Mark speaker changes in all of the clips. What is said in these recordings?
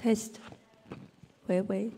Speaker 1: Test，喂喂。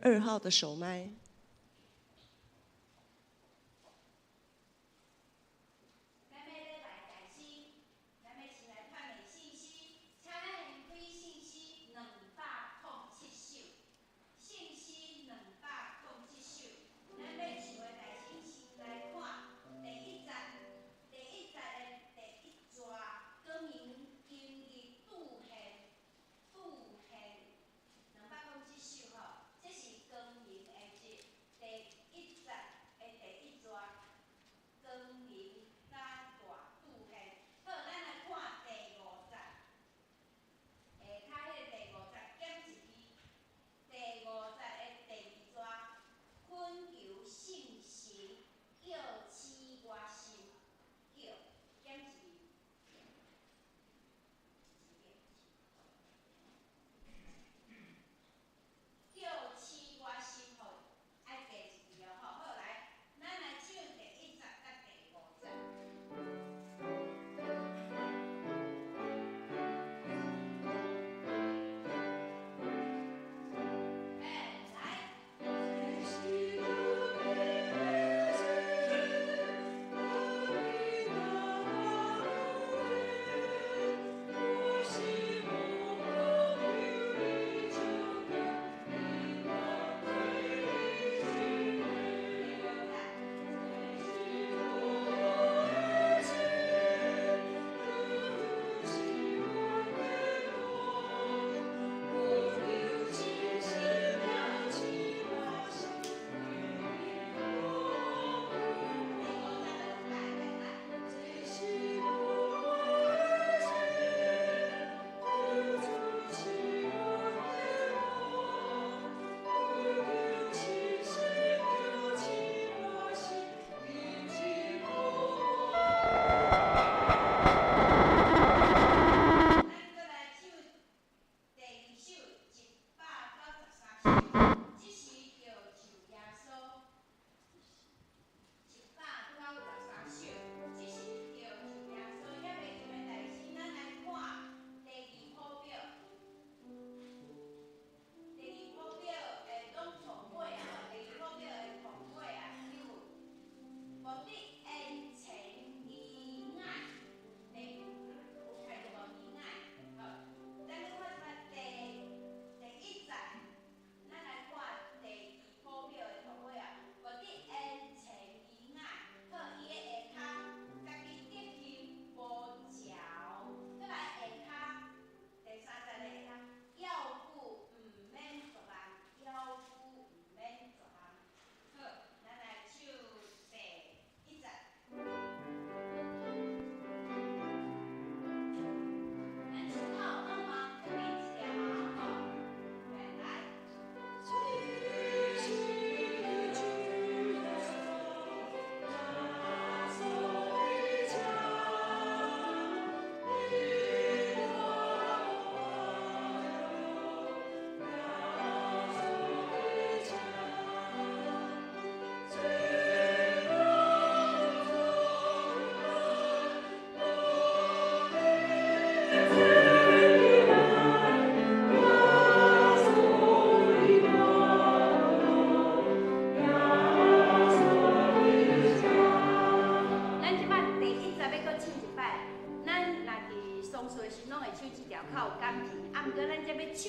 Speaker 1: 二號的手麥。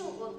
Speaker 2: 我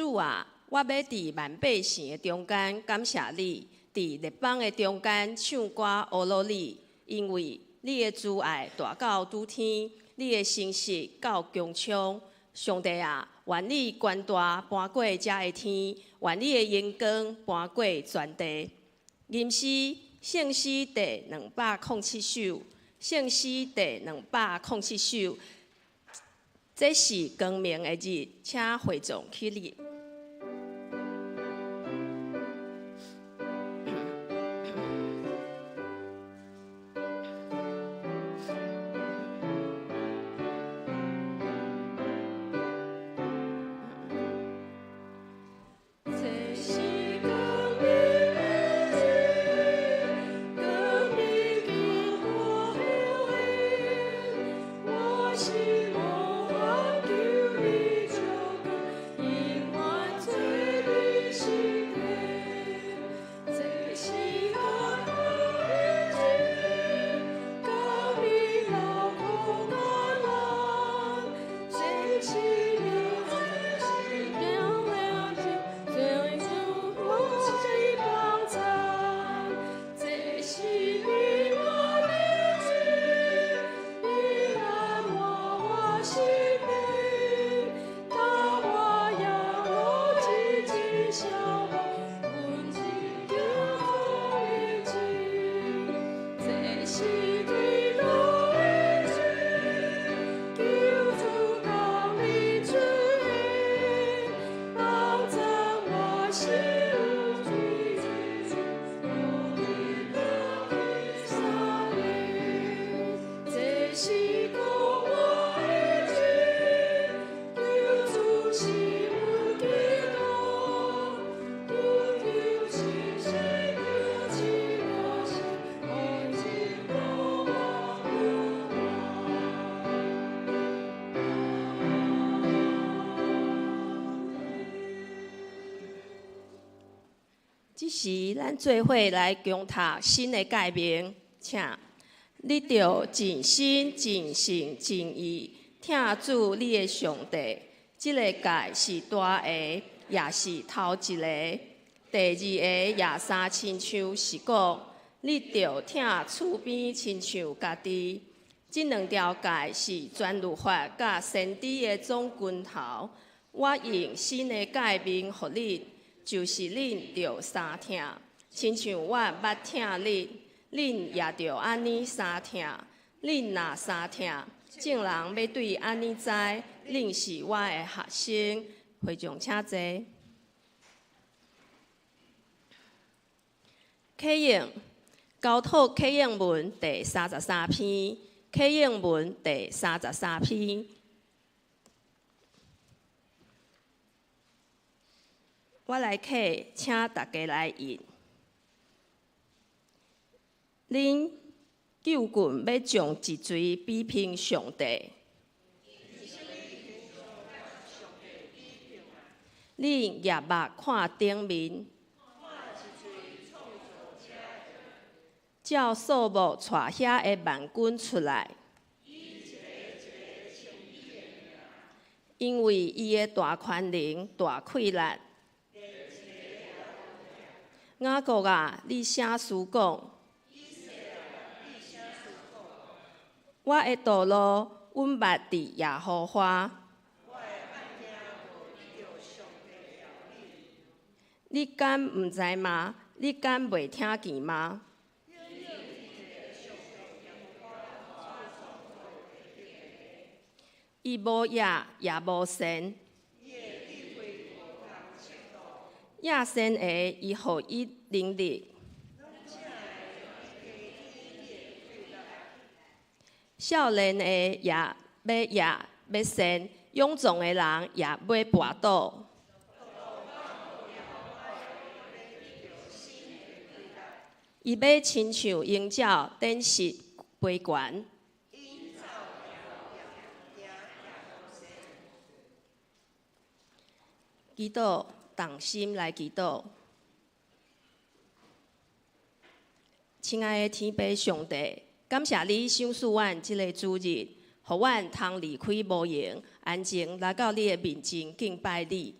Speaker 1: 主啊，我欲佇萬百姓的中間感謝你，佇列邦的中間唱歌呵咾你，因為你的慈愛大到諸天，你的誠實到穹蒼。上帝啊，願你權大搬過遮的天，願你的榮光搬過全地。吟詩聖詩第207首，聖詩第207首，這是光明的日，請會眾起立。這時，咱做伙來共讀新的誡命，請你著盡心、盡性、盡意疼主你的上帝。這个誡是大个，也是頭一个。第二个也相親像是講，你著疼厝邊親像家己。這兩條誡是全律法佮先知的總根頭。我用新的誡命予恁，就是恁著相疼，親像我捌疼恁，恁也著按呢相疼。恁若相疼，眾人欲對按呢知，恁是我的學生。會眾請坐。啟應交託啟應文第33篇，啟應文第33篇。我來啟，請大家來印。恁究竟欲將一錘比拼上帝？恁舉目看頂面，照數目帶遐的萬軍出來，因為伊的大權能、大氣力。雅各啊，你啥事講？我的道路穩捌佇耶和華。你敢毋知嗎？你敢袂聽見嗎？伊無業也無善。野生的，伊予伊能力；少年的也欲業欲善，勇壯的人也欲跋倒。伊欲親像鷹鳥展翅飛懸。祈禱。同心來祈禱，親愛的天父上帝，感謝你賞賜阮這个主日，予阮通離開無閒，安靜來到你的面前敬拜你。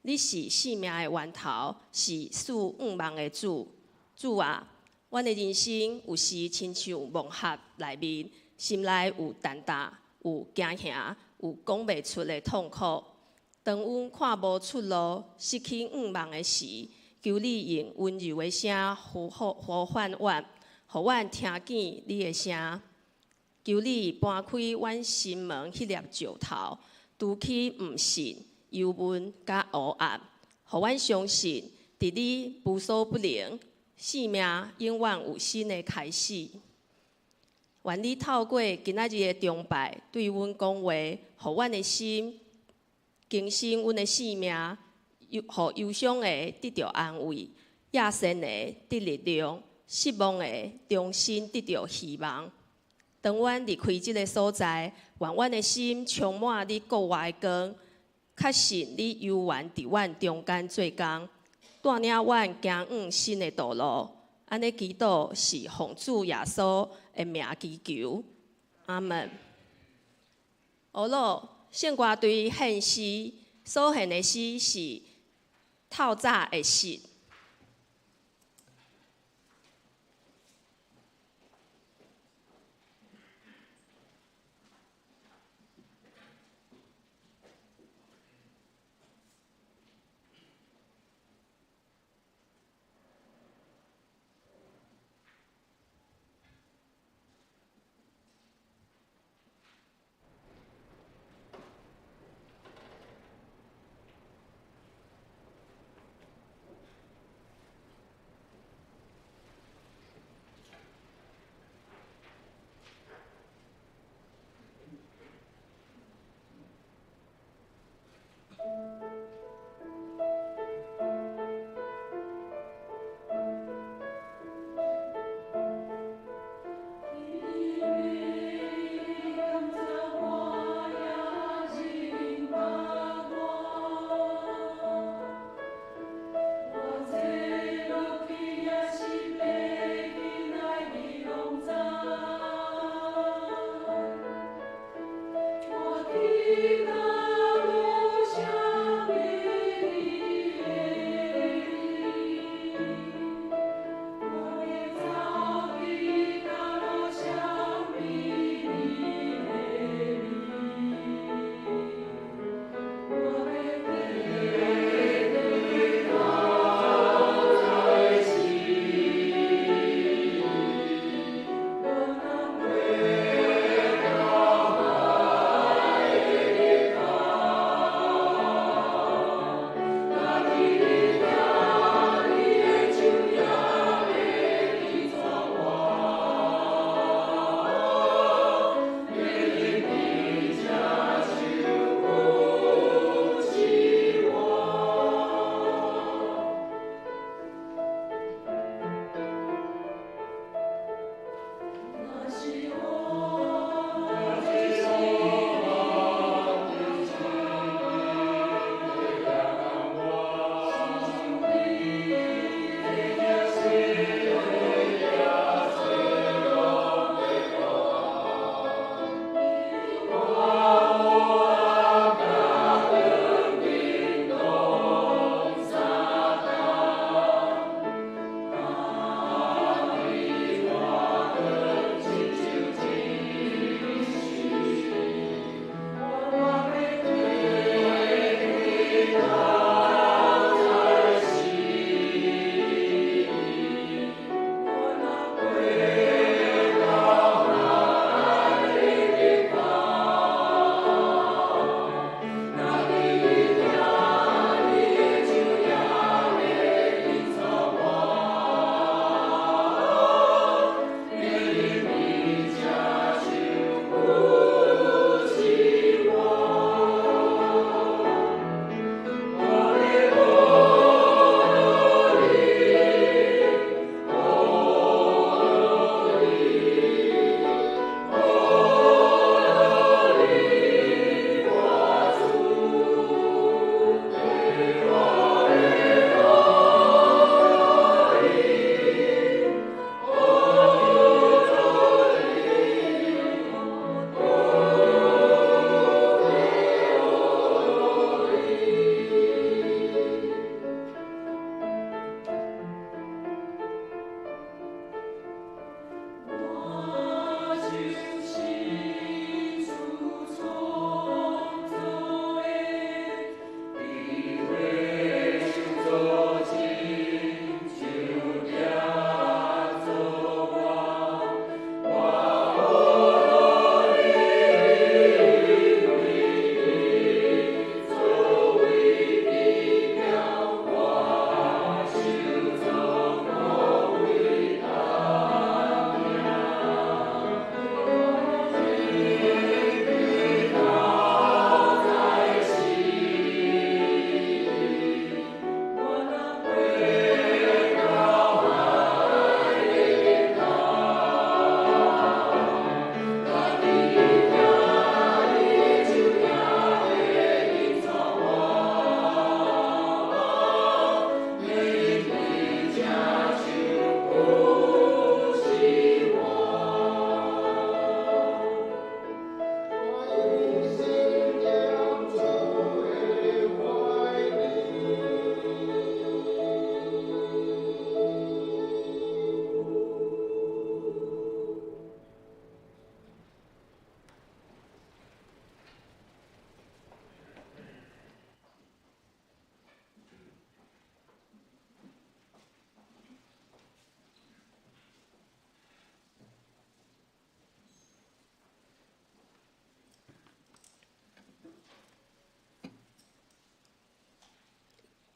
Speaker 1: 你是生命的源頭，是賜向望的主。主啊，阮的人生有時親像夢盒內面，心內有重擔，有驚嚇，有講袂出的痛苦。當阮看無出路，失去向望的時，求你用溫柔的聲呼呼呼喚阮，予阮聽見你的聲。求你搬開阮心門彼粒石頭，除去毋信、憂悶佮烏暗，予阮相信，佇你無所不能，生命永遠有新的開始。願你透過今仔日的崇拜對阮講話，予阮的心更新阮的生命，予憂傷的得著安慰，野心的得力量，失望的重新得著希望。當阮離開這个所在，願阮的心充滿你國外的光，確信你猶原佇阮中間做工，帶領阮行往新的道路。按呢祈禱是奉主耶穌的名祈求，阿門。呵咾聖歌隊獻詩，所獻的詩是透早的實。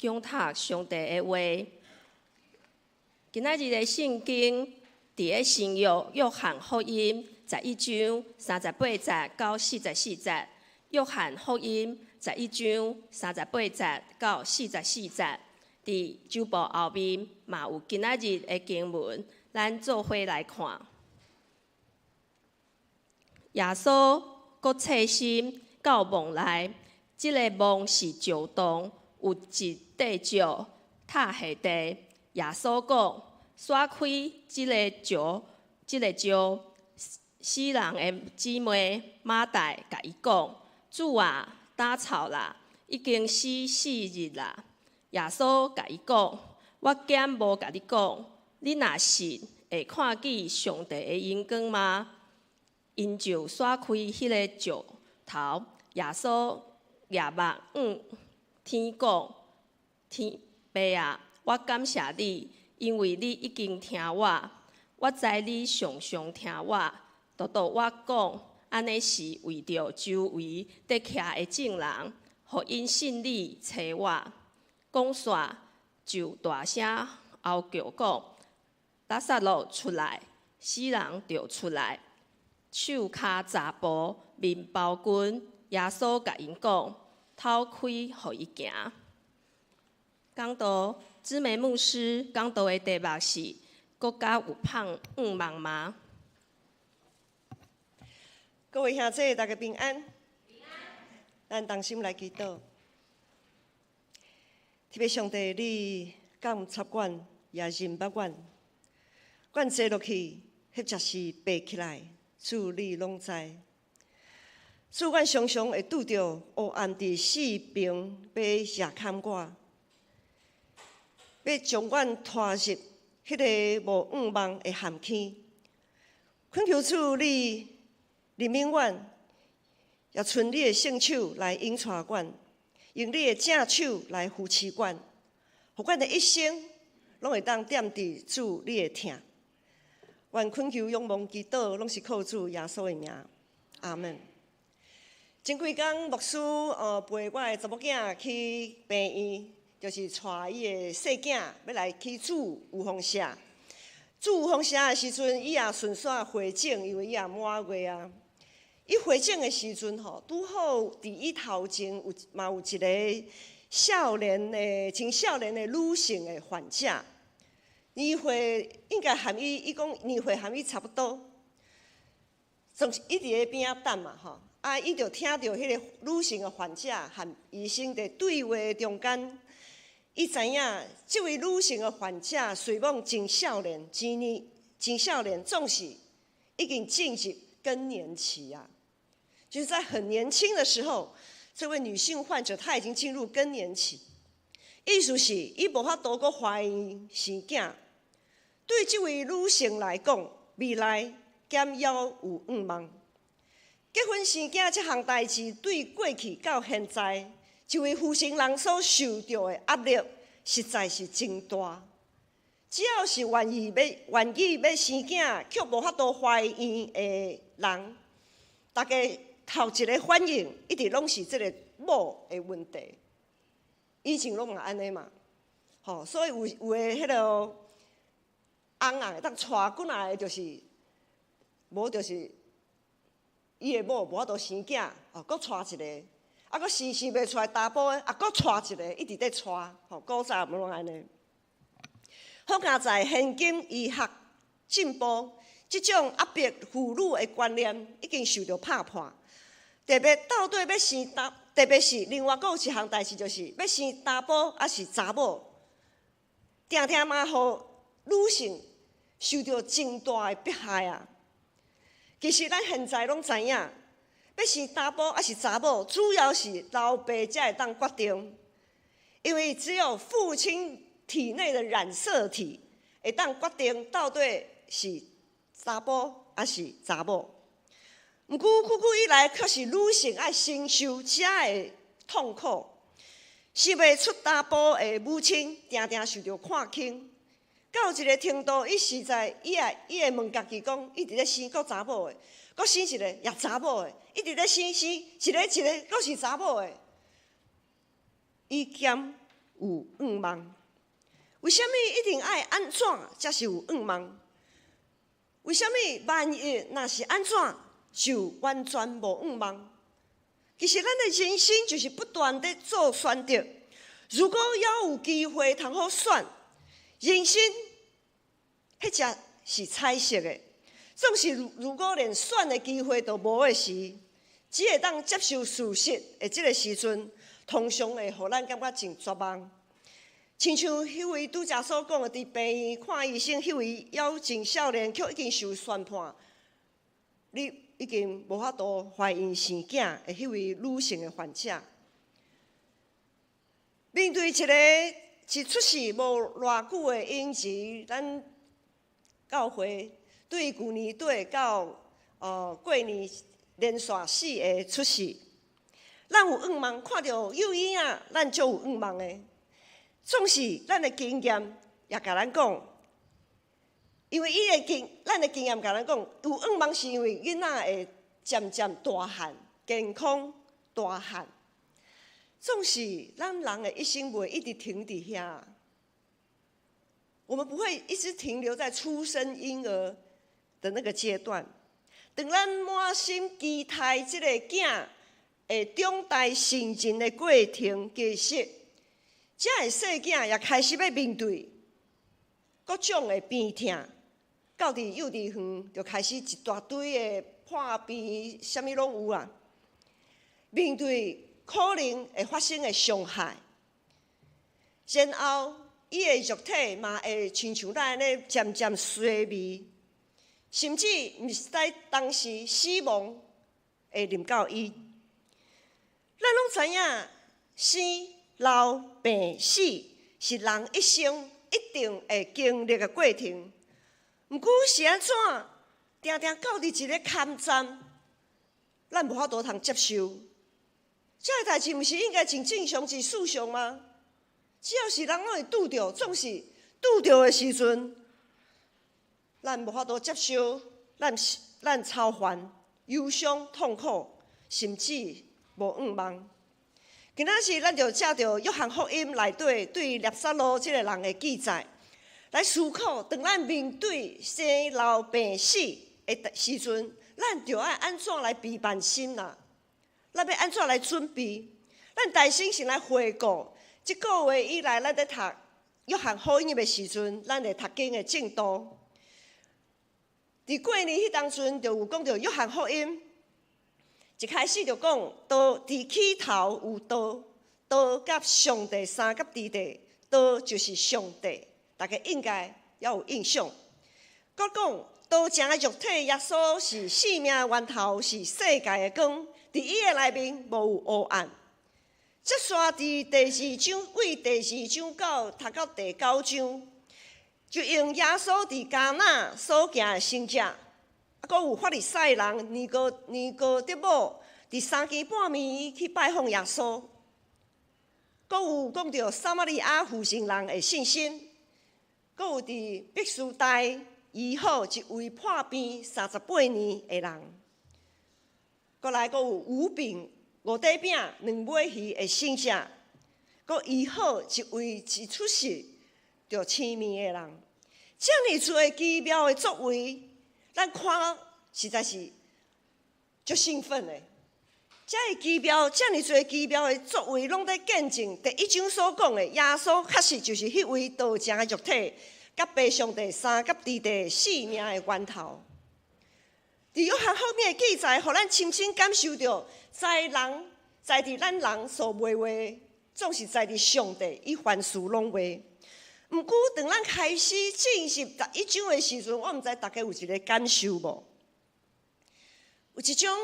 Speaker 1: 恭讀上帝的話。今仔日的聖經佇咧新約約翰福音11章38節到44節。約翰福音十一章三十八節到四十四節，佇周報後面嘛有今仔日的經文，咱做伙來看。耶穌閣側身到甕內，這个甕是石洞，有一塊石塌下地。耶穌講：徙開這个石，這个石。死人的姊妹馬大共伊講：主啊，焦臭啦，已經死四日啦。耶穌共伊講：我敢無共你講，你若信，會看見上帝的榮光嗎？𪜶就徙開彼个石頭。耶穌舉目向天講：天父啊，我感謝你，因為你已經聽我。我知你常常聽我，獨獨我講，按呢是為著周圍佇徛的眾人，予𪜶信你差我。講煞就大聲吼叫講：拉撒路出來！死人就出來，手跤紮布，面包巾。耶穌共𪜶講：透開，予伊行。講道姊妹牧師講道的題目是：國家有盼望嗎？
Speaker 2: 各位兄弟，大家平安。咱同心來祈禱。天父上帝，你監察阮，也認捌阮。阮坐落去，或者是爬起來，主你攏知。主，阮常常會拄著黑暗佇四邊欲邪崁我，欲將阮拖入彼个無向望的陷坑。懇求主你憐憫阮，也伸你的聖手來引帶阮，用你的正手來扶持阮，予阮的一生攏會當踮佇主你的疼。阮懇求仰望祈禱，攏是靠主耶穌的名，阿門。前幾工牧師陪我的查某囝去病院，就是帶伊的細囝欲來去注預防射。注預防射的時陣，伊也順紲回診，因為伊也滿月啊。伊回診的時陣吼，拄好佇伊頭前有嘛有一个少年的、真少年的女性的患者，年歲應該和伊，伊講年歲和伊差不多，總是伊佇咧邊仔等嘛吼。啊，伊就聽著彼个女性的患者和醫生佇對話中間，伊知影這位女性的患者雖罔真少年，真年真少年，總是已經進入更年期啊。就是在很年輕的時候，這位女性患者她已經進入更年期，意思是伊無法度閣懷孕生囝。對這位女性來講，未來敢猶有向望？結婚生囝這項代誌，對過去到現在，這位負責人所受著的壓力，實在是真大。只要是願意欲生囝，卻無法度懷孕的人，大家頭一个反應，一直攏是這个某的問題。以前攏嘛按呢嘛，吼，所以有的彼个翁仔會當娶幾若个，就是無就是伊的某無法度生囝，哦，閣娶一个，啊，閣生袂出來查埔的，啊，閣娶一个，一直咧娶，吼，古早毋攏按呢。好佳哉現今醫學進步，這種壓迫婦女的觀念已經受著拍破。特別到底欲生查，特別是另外閣有一項代誌，就是欲生查埔抑是查某，定定嘛予女性受著真大的迫害啊！其實咱現在攏知影，欲生查埔抑是查某，主要是老爸才會當決定，因為只有父親體內的染色體會當決定到底是查埔抑是查某。毋過久久以來，卻是女性愛承受遮的痛苦，生袂出查埔的母親，定定受著看輕。到一个程度，伊實在，伊也伊會問家己講，一直咧生閣查某的，閣生一个也查某的，一直咧生生一个一个閣是查某的。伊兼有願望。為啥物一定愛按怎才是有願望？為啥物萬一若是按怎就完全無願望？其實咱的人生就是不斷佇做選擇。如果猶有機會通好選，人生彼才是彩色的。總是如果連選的機會都無的時，只會當接受事實的這个時陣，通常會予咱感覺真絕望。親像彼位拄才所講的，佇病院看醫生，彼位猶真少年，卻已經受宣判，你已經無法度懷孕生囝的彼位女性的患者，面對一个一出世無偌久的嬰兒，咱教會對舊年底到過年連續四个出世，咱有願望看著幼嬰仔，咱就有願望的。總是咱的經驗也共咱講，因為伊的經，咱的經驗共咱講，有願望是因為囡仔會漸漸大漢，健康大漢。總是咱人的一生袂一直停佇遐，我們不會一直停留在出生嬰兒的那個階段。當咱滿心期待這个囝會長大成人的過程，其實這个細囝也開始欲面對各種的病痛，到佇幼稚園就開始一大堆的破病，啥物攏有啊。面對可能會發生的傷害，然後伊的肉體嘛會親像咱按呢漸漸衰微，甚至毋知當時死亡會臨到伊。咱攏知影生老病死是人一生一定會經歷的過程。毋過是按怎，定定到佇一个坎站，咱無法度通接受。這个代誌毋是應該真正常、真事常嗎？只要是人攏會拄著，總是拄著的時陣，咱無法度接受，咱操煩、憂傷、痛苦，甚至無願望。今仔日咱就藉著約翰福音內底對拉撒路這个人的記載，來思考：當咱面對生老病死的時陣，咱著愛按怎來備萬心啊？咱欲按怎來準備？咱大先先來回顧，這個月以來，咱佇讀約翰福音的時陣，咱的讀經的進度。佇過年彼當陣，就有講著約翰福音，一開始就講道佇起頭有道，道佮上帝相佮佇底，道就是上帝，大家應該猶有印象。閣講道成的肉體，耶穌是生命的源頭，是世界的光，佇伊的內面無有黑暗。接續佇第二章，對第二章到讀到第九章，就用耶穌佇迦拿所行的神跡，閣有法利賽人尼哥尼哥底母佇三更半暝去拜訪耶穌，閣有講著撒瑪利亞婦人的信心，閣有佇伯賽大醫好一位破病38年的人，閣來閣有五餅五塊餅兩尾魚的神跡，閣醫好一位一出世就青盲的人。遮爾濟奇妙的作為，咱看實在是足興奮的。遮爾奇妙、遮爾濟奇妙的作為，攏佇見證第一章所講的，耶穌確實就是彼位道成的肉體，佮父上帝相佮佇底的生命的源頭。佇約翰福音的記載，予咱深深感受著，在人在佇咱人所袂話，總是在佇上帝，伊凡事攏話。毋過，當咱開始進入十一章的時陣，我毋知大家有一个感受無？有一種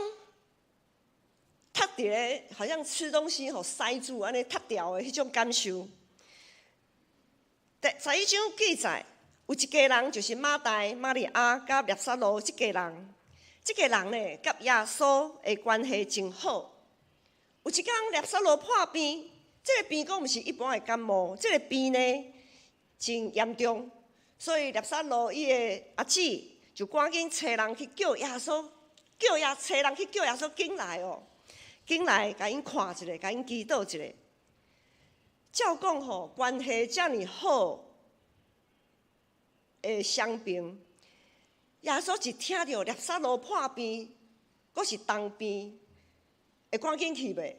Speaker 2: 塞佇咧，好像吃東西予塞住按呢塞牢的彼種感受。第十一章記載，有一家人就是馬大、瑪利亞佮拉撒路這家人，這家人呢，佮耶穌的關係真好。有一工拉撒路破病，這个病講毋是一般的感冒，這个病呢，真嚴重，所以拉撒路伊的阿姊就趕緊差人去叫耶穌，叫耶差人去叫耶穌緊來哦，緊來共𪜶看一下，共𪜶祈禱一下。照講吼，關係遮爾好的相朋，耶穌一聽著拉撒路破病，閣是重病，會趕緊去袂？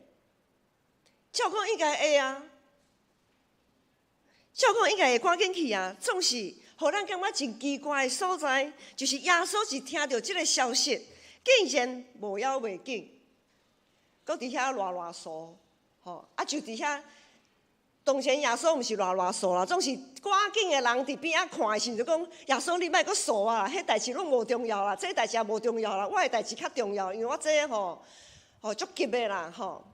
Speaker 2: 照講應該會啊，照講應該會趕緊去啊。總是予咱感覺真奇怪的所在，就是耶穌一聽著這个消息，竟然無枵袂緊，閣佇遐囉囉嗦，吼啊就佇遐。當然耶穌毋是囉囉嗦啦，總是趕緊的人佇邊仔看的時陣就講：耶穌你莫閣嗦啊，彼代誌攏無重要啦，這代誌也無重要啦，我的代誌較重要，因為我這吼吼足急的啦吼。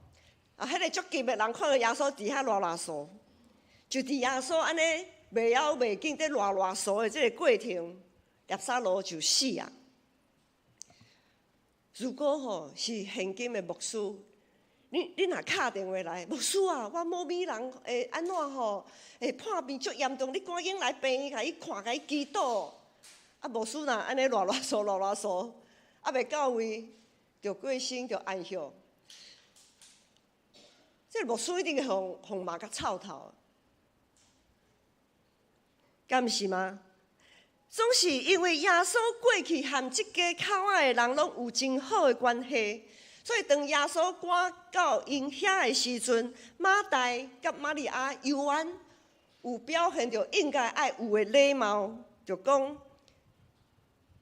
Speaker 2: 啊，彼个足急的人看著耶穌佇遐囉囉嗦，就佇耶穌按呢袂枵袂緊佇囉囉嗦的這個過程，拉撒路就死啊。如果吼是現今的牧師，你若敲電話來，牧師啊，我某某人會按怎吼？會破病足嚴重，你趕緊來病院共伊看，共伊祈禱。啊，牧師若按呢囉囉嗦囉囉嗦，猶未到位，就過身就安息。這個牧師一定會予予罵甲臭頭，敢毋是嗎？總是因為耶穌過去和這家口仔的人攏有真好的關係。所以當耶穌趕到𪜶遐的時陣，馬大佮瑪利亞猶原有表現著應該愛有的禮貌，就講，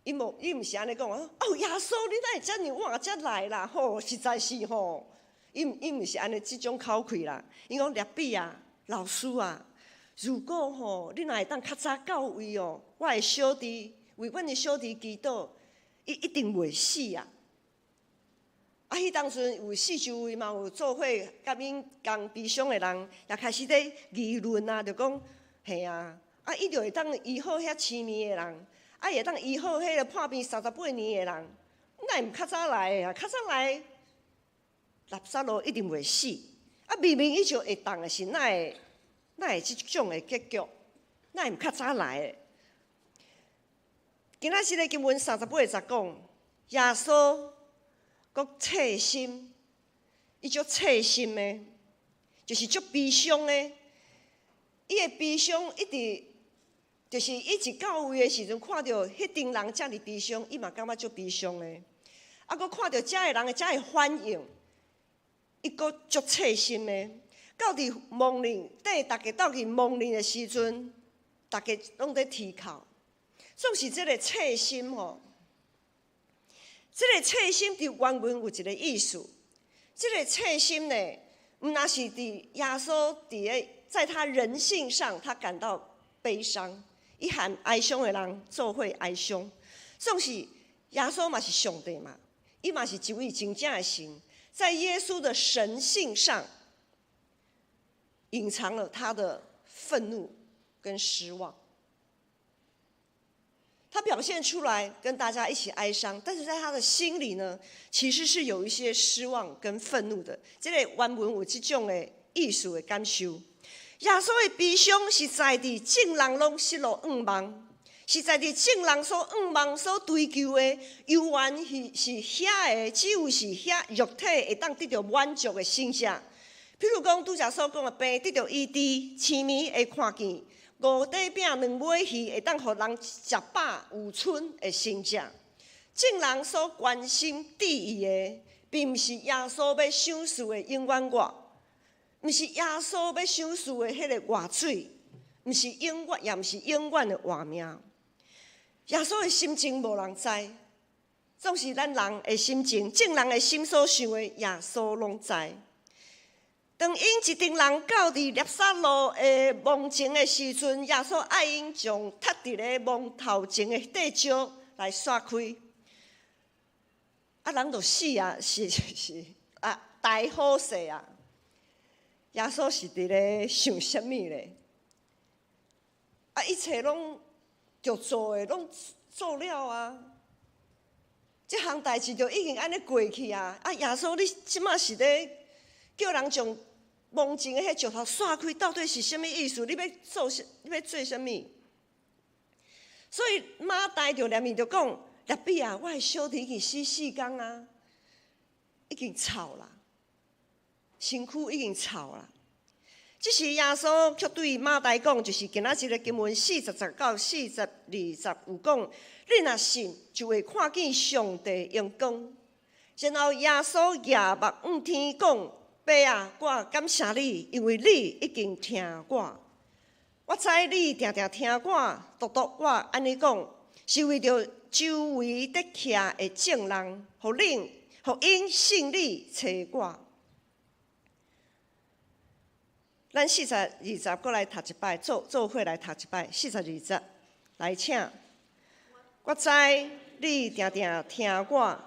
Speaker 2: 伊無伊毋是按呢講，哦，耶穌你哪會遮爾晚才來啦？吼，實在是吼，伊毋是按呢這種口氣啦。伊講拉比啊，老師啊，如果吼你若會當較早到位哦，我的小弟為阮的小弟祈禱，伊一定袂死啊。啊！彼當陣有四周圍嘛有做伙佮𪜶仝悲傷的人，也開始咧議論啊，就講嘿啊，啊伊就會當醫好遐癡迷的人，啊會當醫好彼个破病38年的人，哪會毋較早來啊？較早來，拉撒路一定袂死。啊，明明伊就會當的是，哪會哪會這種的結局？哪會毋較早來的？今仔日的經文三十八節講，耶穌閣切心，伊足切心的，就是足悲傷的。伊的悲傷一直，就是伊一到位的時陣，看著彼陣人遮爾悲傷，伊嘛感覺足悲傷的。啊，閣看著遮的人的遮的反應，伊閣足切心的。到佇亡靈，綴逐家鬥去亡靈的時陣，逐家攏佇啼哭，總是這个切心吼。這个切心佇原文有一个意思，這个切心呢，毋若是佇耶穌佇个在他人性上，他感到悲傷，伊和哀傷的人做伙哀傷。總是耶穌嘛是上帝嘛，伊嘛是一位真正的神，在耶穌的神性上，隱藏了他的憤怒跟失望。他表現出來跟大家一起哀傷，但是在他的心裡呢，其實是有一些失望跟憤怒的。這个原文有這種的意思的感受。耶穌的悲傷是在佇眾人攏失落向望，是在佇眾人所向望、所追求的，猶原是遐个，只有是遐肉體會當得著滿足的神跡。譬如講，拄才所講的病得著醫治，痴迷會看見。五塊餅兩尾魚會當予人食飽有賰的神跡，眾人所關心注意的，並毋是耶穌欲賞賜的永遠活，毋是耶穌欲賞賜的彼个活水，毋是永遠，也毋是永遠的活命。耶穌的心情無人知，總是咱人的心情，眾人的心所想的，耶穌攏知。當𪜶一陣人到佇拉撒路的墓前的時陣，耶穌愛𪜶將踢佇咧墓頭前的塊石來徙開。啊，人就死啊，是是啊，大好勢啊！耶穌是佇咧想啥物咧？啊，一切攏著做的，攏做了啊！這項代誌就已經按呢過去啊！啊，耶穌，你這馬是咧叫人將墓前的彼石頭徙開，到底是啥物意思？你欲做啥？你欲做啥物？所以馬大就連面就講：拉比啊，我的小弟已經死四工啊，已經臭啦，身軀已經臭啦。這時耶穌卻對馬大講，就是今仔日的經文40節到42節有講：你若信，就會看見上帝榮光。然後耶穌舉目向天講：爸啊，我感謝你，因為你已經聽我。我知你定定聽我，獨獨我按呢講，是為著周圍佇徛的眾人，予𪜶信你差我。咱42節閣來讀一擺，做伙來讀一擺。42節來請。我知你定定聽我，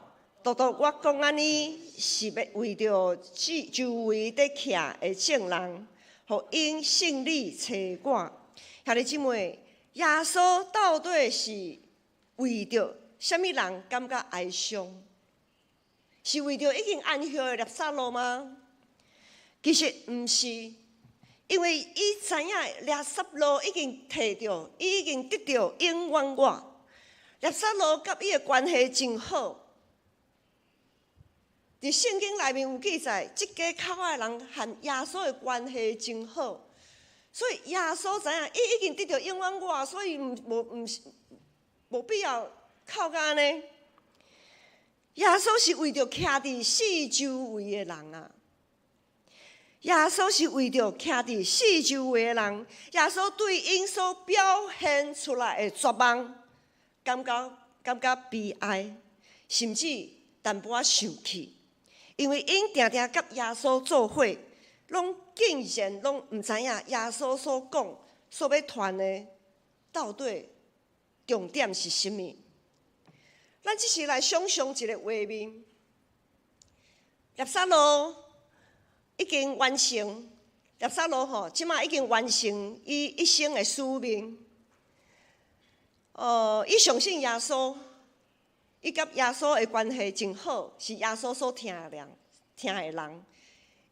Speaker 2: 獨獨我講按呢，是欲為著周圍佇徛的眾人，予𪜶信你差我。兄弟姊妹，耶穌到底是為著啥物人感覺哀傷？是為著已經安歇的拉撒路嗎？其實毋是，因為伊知影拉撒路已經提著，伊已經得著永遠活。拉撒路佮伊的關係真好。佇聖經內面有記載，這家口的人和耶穌的關係真好，所以耶穌知影伊已經得著永遠活，所以毋無毋是無必要哭甲按呢。耶穌是為著徛佇四周圍的人啊！耶穌是為著徛佇四周圍的人，耶穌對𪜶所表現出來的絕望，感覺悲哀，甚至淡薄仔生氣，因為𪜶定定佮耶穌做伙，攏竟然攏毋知影耶穌所講、所欲傳的到底重點是啥物。咱只是來想像一個畫面，拉撒路已經完成，拉撒路吼，這馬已經完成伊一生的使命。伊相信耶穌，伊佮耶穌的關係真好，是耶穌所疼的人，疼的人。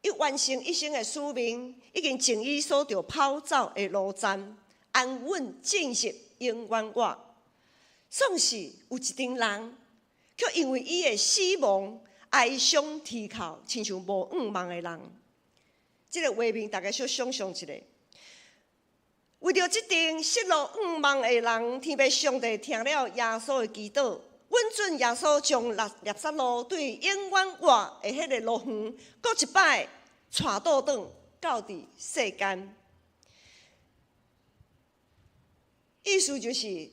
Speaker 2: 伊完成一生的使命，已經盡伊所著跑走的路程，安穩進入永遠活。總是有一陣人，卻因為伊的死亡哀傷啼哭，親像無願望的人。這個畫面，大家小想像一下。為著這陣失落願望的人，天父上帝聽了耶穌的祈禱，允准耶穌將拉撒路對永遠活的彼個樂園，閣一擺帶倒轉到佇世間。意思就是，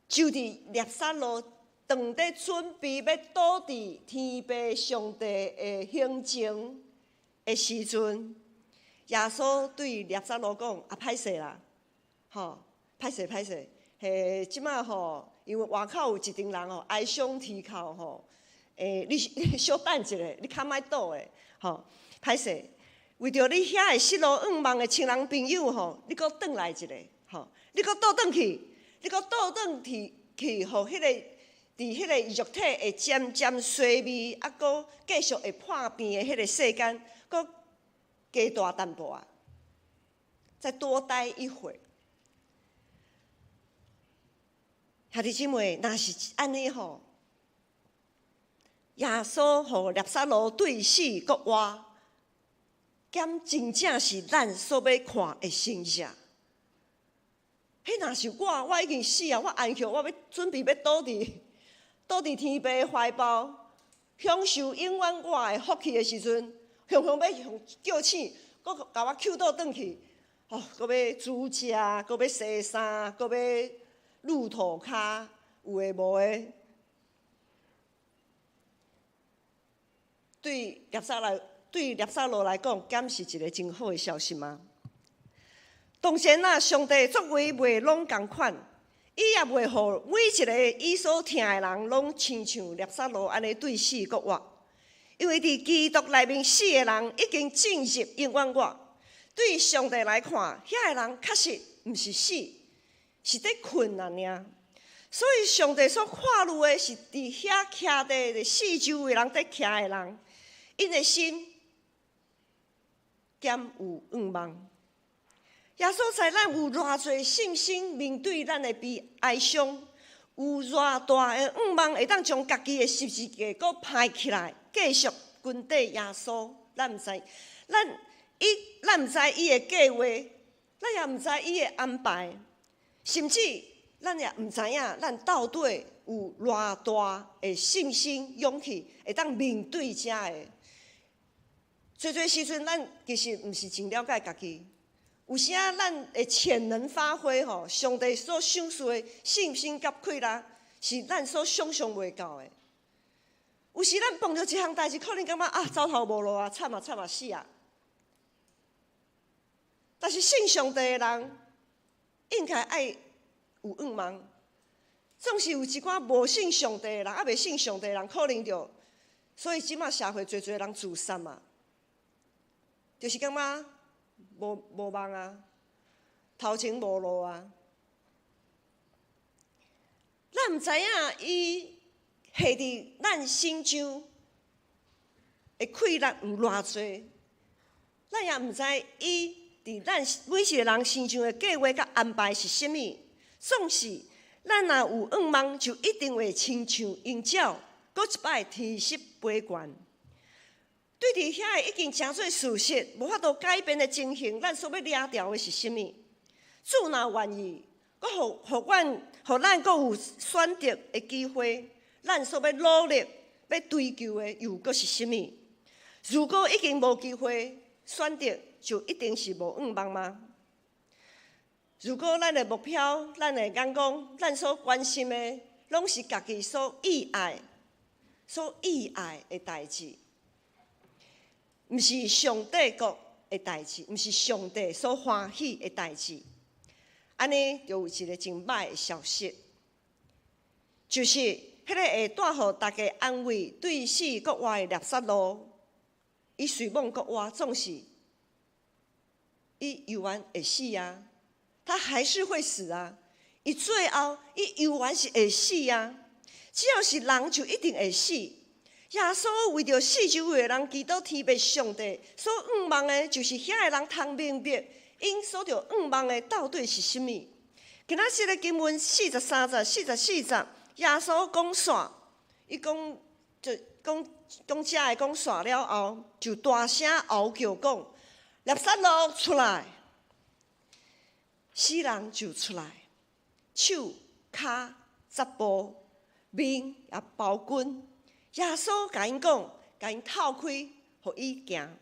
Speaker 2: 就佇拉撒路當佇準備欲倒佇天父上帝的胸前的時陣，耶穌對拉撒路講：啊，歹勢啦，吼，歹勢歹勢，嘿，這馬吼，因為外口有一陣人吼哀傷啼哭吼，你小等一下，你較莫倒的，吼，歹勢，為著你遐的失落願望的親人朋友吼，你閣轉來一下，吼，你閣倒轉去，你閣倒轉去去，予彼個佇彼個肉體會漸漸衰微，啊，閣繼續會破病的彼個世間，閣加大淡薄仔，再多待一會。兄弟姊妹，若是按呢吼，耶穌予拉撒路對死閣活，敢真正是咱所欲看的神跡？彼若是我，我已經死啊！我安息，我欲準備欲倒佇天父懷抱，享受永遠活的福氣的時陣，雄雄欲予叫醒，閣共我抾倒轉去，哦，閣欲煮食，閣欲洗衫，閣欲擼塗跤，有的無的。對拉撒路來講，敢是一個真好的消息嗎？當然啦，上帝作為袂攏仝款，伊也袂予每一個伊所疼的人攏親像拉撒路按呢對死閣活，因為佇基督內面死的人已經進入永遠活。對上帝來看，遐個人確實毋是死，是佇睏啊爾。所以上帝所看慮的是佇遐徛佇四周圍人佇徛的人，𪜶的心敢有願望。耶穌知咱有偌濟信心面對咱的悲哀傷，有偌大的願望會當將家己的十字架閣攀起來，繼續跟綴耶穌。咱毋知，咱伊咱毋知伊的計劃，咱也毋知伊的安排，甚至咱也毋知影咱到底有偌大的信心、勇氣，會當面對遮个。濟濟時陣，咱其實毋是真了解家己。有時仔咱的潛能發揮吼，上帝所賞賜的信心佮氣力，是咱所想象袂到的。有時咱碰著一項代誌，可能感覺啊，走投無路啊，慘啊慘啊死啊！但是信上帝的人，應該愛有向望。總是有一寡無信上帝的人，猶未信上帝的人，可能就，所以這馬社會濟濟人自殺嘛，就是感覺無望啊，頭前無路啊。咱毋知影伊下佇咱身上的氣力有偌濟，咱也毋知伊佇咱每一個人身上的計劃佮安排是啥物。總是咱若有向望，就一定會親像鷹鳥，閣一擺天色飛懸。對佇遐个已經成做事實，無法度改變的情形，咱所欲掠牢的是啥物？主若願意，閣予阮，予咱閣有選擇的機會，咱所欲努力、欲追求的，又閣是啥物？如果已經無機會選擇，就一定是無向望嗎？如果咱的目標、咱的眼光、咱所關心的，攏是家己所意愛、所意愛的代誌，毋是上帝國的代誌，毋是上帝所歡喜的代誌，按呢就有一个真歹的消息，就是彼個會帶予大家安慰、對死閣活的拉撒路，伊雖罔閣活，總是伊猶原會死啊！他還是會死啊！伊最後伊猶原是會死啊！只要是人，就一定會死。耶穌為著四周圍的人祈禱天父上帝，所向望的，就是遐个人通明白，𪜶所著向望的到底是啥物。今仔日的經文43節、44節，耶穌講煞，伊講就講講遮个講煞了後，就大聲嚎叫講：拉撒路出來！死人就出來，手跤紮布，面也包巾。耶穌共𪜶講，共𪜶透開，予伊行。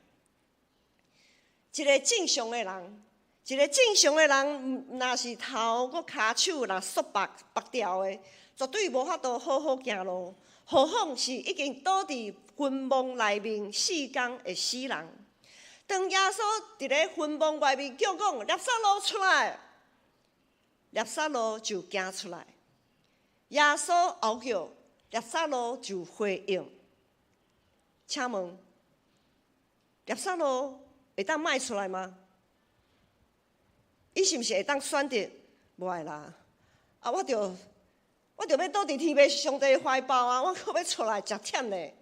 Speaker 2: 一个正常的人，一个正常的人，若是頭閣跤手若束縛縛牢的，絕對無法度好好行路。何況是已經倒佇墳墓內面四工的死人。當耶穌佇咧墳墓外面叫講：拉撒路出來，拉撒路就行出來。耶穌吼叫，拉撒路就回應。請問，拉撒路會當莫出來嗎？伊是毋是會當選擇？無愛啦！啊，我就欲倒佇天父上帝懷抱啊！我閣欲出來，誠忝咧。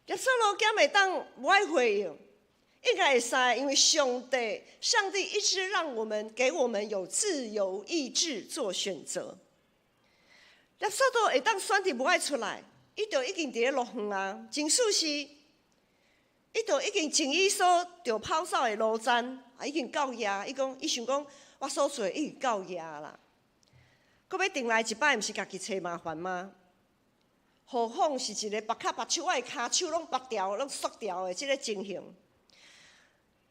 Speaker 2: 拉撒路敢會當無愛回應？應該會使，因為上帝一直讓我們給我們有自由意志做選擇。拉撒路會當選擇無愛出來，伊就已經佇咧樂園啊，真舒適。伊就已經穿伊所著跑走的路氈，啊，已經夠額。伊講，伊想講，我所做已經夠額啦。閣欲轉來一擺，毋是家己揣麻煩嗎？何況是一個縛跤縛手，我的跤手攏縛牢，攏束牢的這个情形。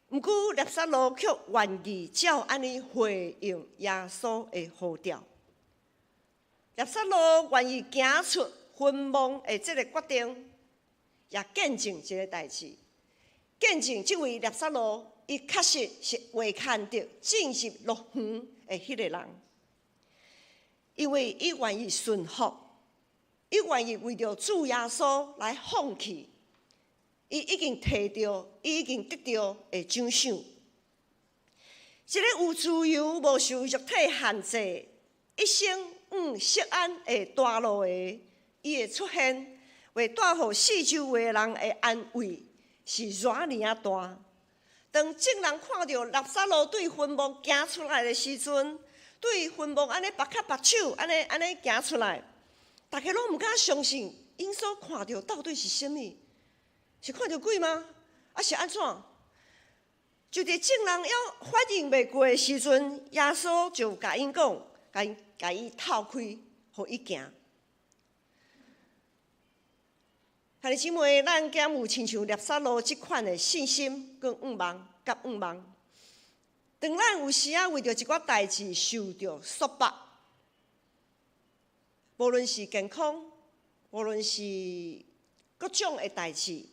Speaker 2: 毋過拉撒路卻願意照按呢回應耶穌的呼召。拉撒路願意行出墳墓的這个決定，也見證這个代誌，見證這位拉撒路，伊確實是會牽著進入樂園的彼个人，因為伊願意順服，伊願意為著主耶穌來放棄，伊已經提著，伊已經得著的獎賞。一个有自由、無受肉體限制、一生往錫安的大路的，伊的出現，會帶予四周圍的人的安慰，是偌爾仔大。當眾人看著拉撒路對墳墓行出來的時陣，對墳墓按呢縛跤縛手，按呢按呢行出來，大家攏毋敢相信，𪜶所看著到底是啥物？是看著鬼嗎？啊是按怎？就佇眾人猶反應袂過的時陣，耶穌就共𪜶講，共伊透開，予伊行。兄弟姊妹，咱敢有親像拉撒路這款的信心佮向望，佮向望？當咱有時仔為著一寡代誌受著束縛，無論是健康，無論是各種的代誌，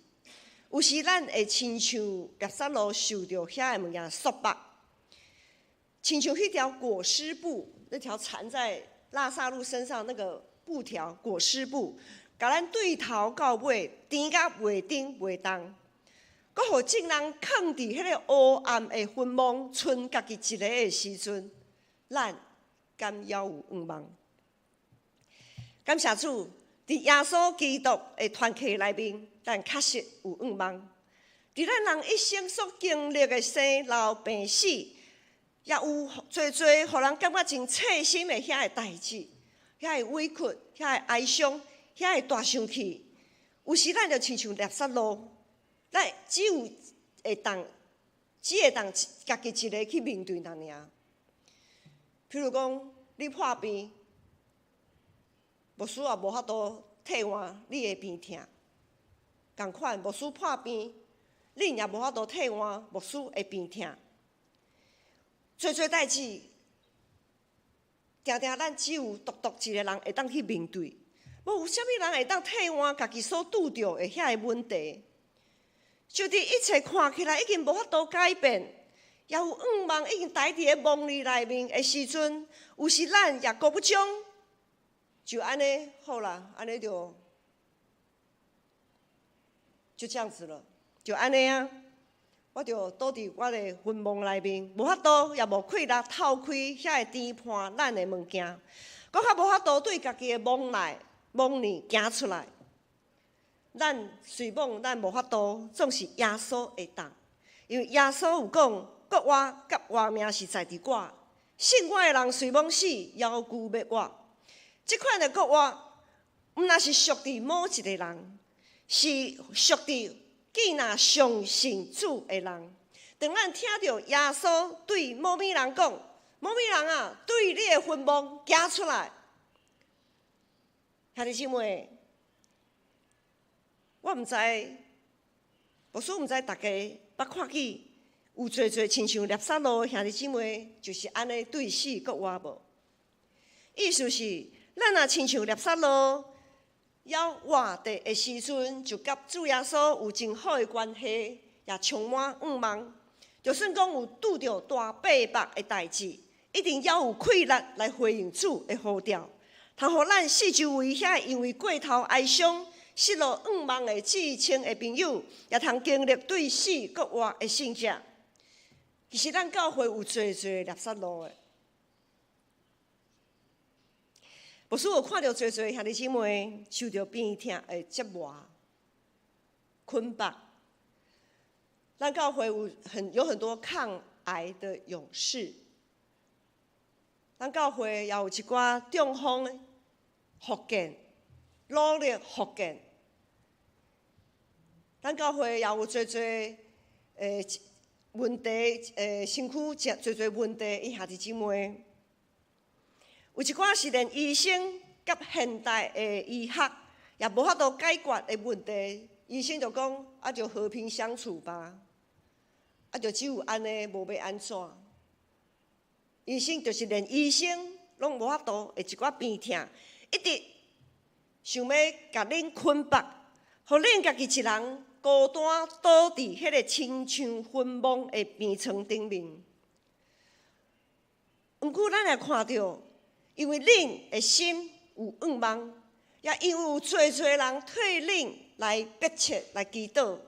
Speaker 2: 有時咱會親像拉撒路受著遐个物件束縛，親像彼條裹屍布，那條纏在拉撒路身上那個布條裹屍布，共咱對頭到尾纏甲袂振袂動，閣予眾人囥佇彼个黑暗的墳墓，賰家己一个的時陣，咱敢猶有向望？感謝主，佇耶穌基督的團契內面，咱確實有向望。佇咱人一生所經歷的生老病死，也有濟濟予人感覺真刺心的遐个代誌，遐个委屈，遐個哀傷，遐個大生氣。有時咱就親像拉撒路，咱只有會當，只會當家己一个去面對爾爾。譬如講，你破病，牧師也無法度替換你的病痛。仝款，牧師破病，恁也無法度替換牧師的病痛。濟濟代誌，定定咱只有獨獨一个人會當去面對，無有啥物人會當替換家己所拄著的遐个問題。就佇一切看起來已經無法度改變，也有向望已經待佇个夢裡內面的時陣，有時咱也顧不將，就按呢好啦，按呢就就這樣子了，就按呢啊。我就倒佇我的墳墓內面，無法度也無氣力透開遐个纏絆咱的物件，閣較無法度對家己的墓內墓裡行出來。咱雖罔咱無法度，總是耶穌會當，因為耶穌有講，復活佮活命是在佇我，信我的人雖罔死，猶舊欲活。這款的復活，毋若是屬佇某一个人，是屬佇既若相信主的人。當咱聽著耶穌對某物人講：某物人啊，對你的墳墓行出來。兄弟姊妹，我毋知，牧師毋知大家捌看見有濟濟親像拉撒路的兄弟姊妹，就是按呢對死閣活無？意思是，咱若親像拉撒路，猶活著的時陣，就佮主耶穌有真好的關係，也充滿向望。就算講有拄著大逼迫的代誌，一定猶有氣力來回應主的呼召，通予咱四周圍遐因為過頭哀傷、失落向望的至親的朋友，也通經歷對死閣活的聖者。其實咱教會有濟濟拉撒路的。牧師有看著濟濟兄弟姊妹受著病痛的折磨、捆綁。咱教會有很多抗癌的勇士。咱教會也有一寡中風的復健，努力復健。咱教會也有濟濟問題，身軀誠濟濟問題，的兄弟姊妹。有一寡是連醫生佮現代的醫學也無法度解決的問題，醫生就講啊，就和平相處吧，啊，就只有按呢，無欲按怎。醫生就是連醫生攏無法度的一寡病痛，一直想欲共恁捆綁，予恁家己一人孤單倒佇彼个親像墳墓的病床頂面。毋過咱也看著，因為恁的心有向望，也因為有濟濟人替恁來迫切來祈禱。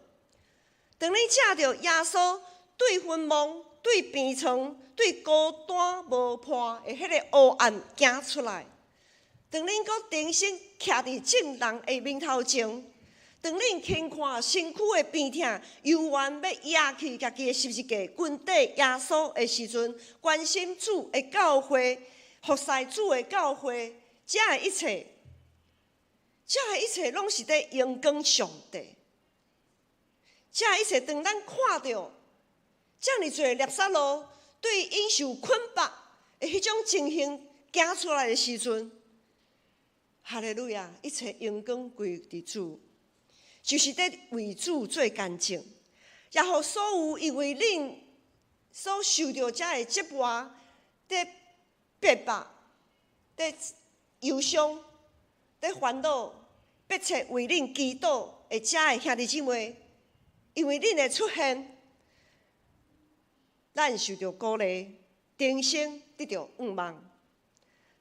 Speaker 2: 當恁聽著耶穌對墳墓、對病床、對孤單無伴的彼个黑暗行出來，當恁閣重新徛佇眾人的面頭前，當恁輕看身軀的病痛，猶原欲掖去家己的十字架，跟綴耶穌的時陣，關心主的教會，服侍主的教會，這的一切，這的一切攏是佇榮光上帝。這一切當咱看著遮爾濟拉撒路對𪜶受捆綁的彼種情形行出來的時陣，哈利路亞！一切榮光歸佇主，就是佇為主做見證，也予所有因為恁所受著這个折磨、佇逼迫、佇憂傷、佇煩惱，迫切為恁祈禱的遮个兄弟姊妹，因為恁的出現，咱受著鼓勵，重生得著盼望。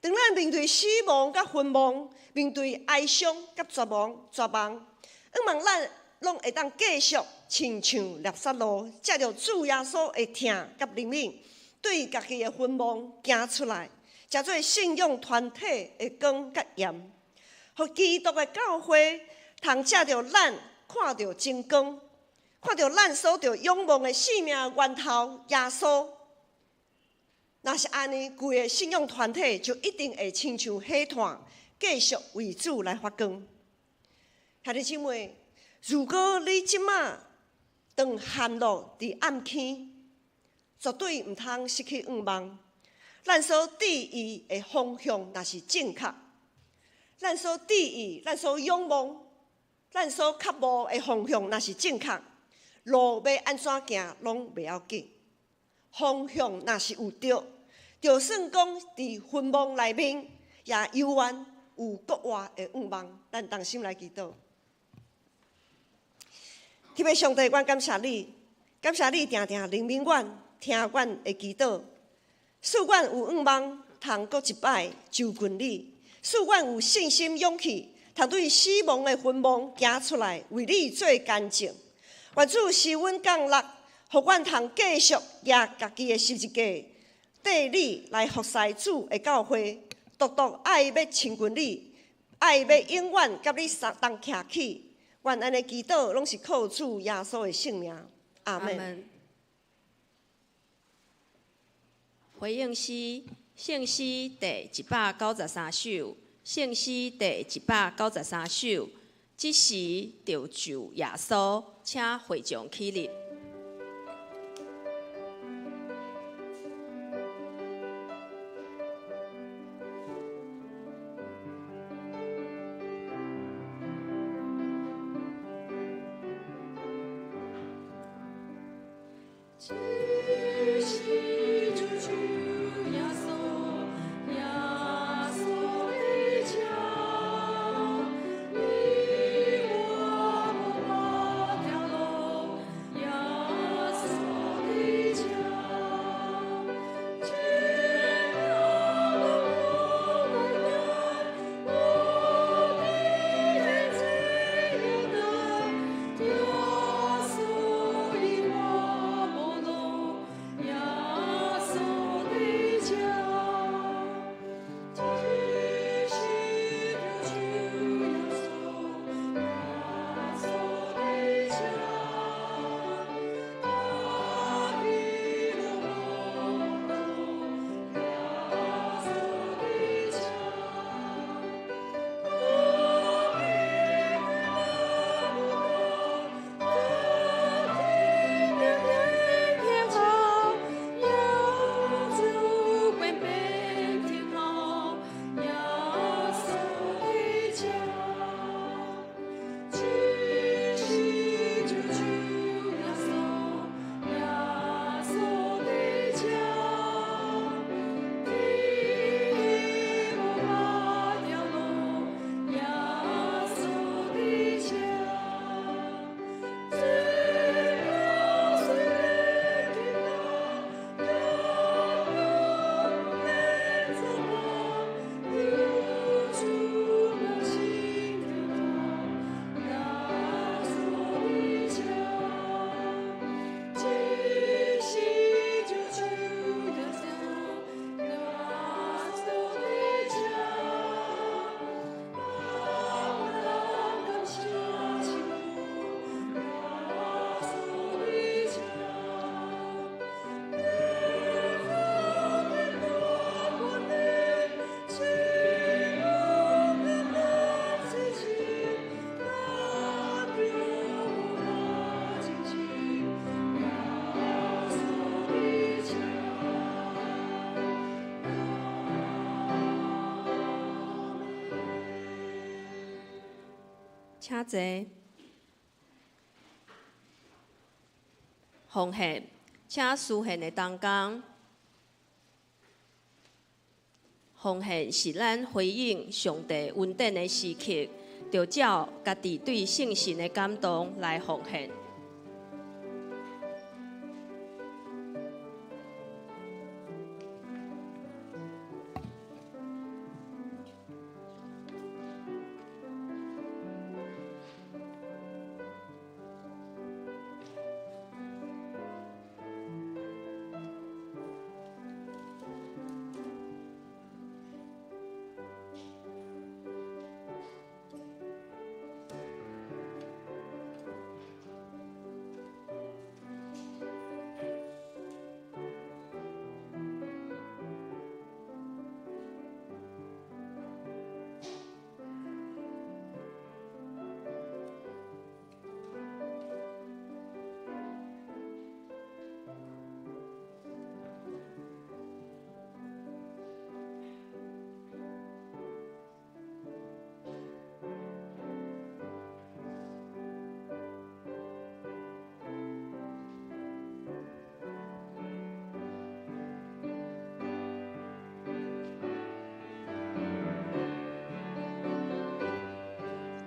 Speaker 2: 當咱面對死亡佮昏亡，面對哀傷佮絕望、絕望，盼望咱攏會當繼續親像拉撒路，藉著主耶穌的疼佮憐憫，對家己的昏亡行出來，成做信仰團體的光佮鹽，予基督的教會通藉著咱看著真光，看著咱所著仰望的生命源頭耶穌。若是按呢，規个信仰團體就一定會親像火炭，繼續為主來發光。兄弟姊妹，如果你這馬當陷落佇暗坑，絕對毋通失去盼望。咱所注意的方向若是正確，咱所注意、咱所仰望、咱所渴慕的方向若是正確，路欲按怎行攏袂要緊。方向若是有對，就算講佇昏夢內面，也猶原有復活的盼望。咱同心來祈禱。天父上帝，阮感謝你，感謝你定定憐憫阮，聽阮的祈禱，使阮有盼望，通閣一擺就近你，使阮有信心勇氣，通對死亡的昏夢行出來，為你做見證。願主賜阮降力，予阮通繼續舉家己的十字架，綴你來服侍主的教會，獨獨愛欲親近你，愛欲永遠佮你同徛起。願按呢祈禱，攏是靠主耶穌的聖名。阿門。
Speaker 1: 回應詩，聖詩第193首，聖詩第193首，這時著就耶穌，請會眾起立。這時就主耶穌，耶穌的家，你我無法跳落，耶請坐。奉獻，請司獻的同工。奉獻是咱回應上帝恩典的時刻，著照家己對聖神的感動來奉獻。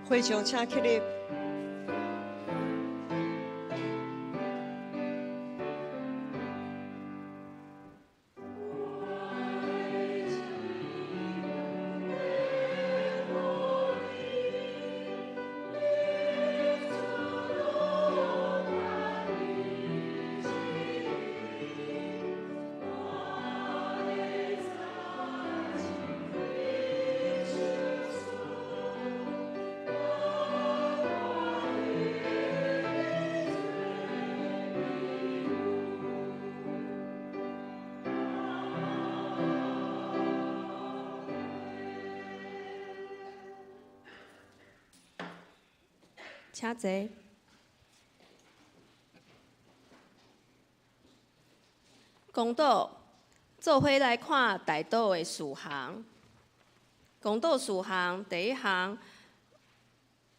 Speaker 2: 會場請起立。
Speaker 1: 請坐。公道，做伙來看代禱的事項。公道事項第一項，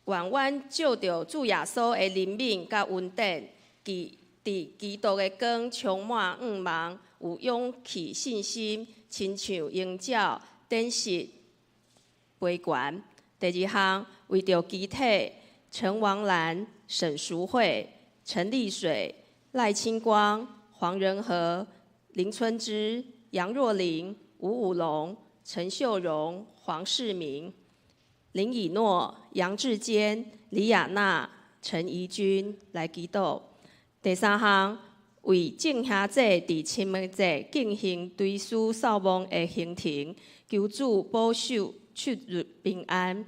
Speaker 1: 願阮借著主耶穌的憐憫佮恩典，佇基督的光充滿向望，有勇氣信心，親像鷹鳥展翅飛懸。第二項，為著肢體。陳王蘭、沈淑惠、陳麗水、賴清光、黃仁和、林春枝、楊若琳、吳武龍、陳秀榮、黃世明、林以諾、楊志堅、李亞娜、陳怡君來祈禱。第三項，為眾兄弟佇親密節進行追思掃墓的行程，求主保守出入平安。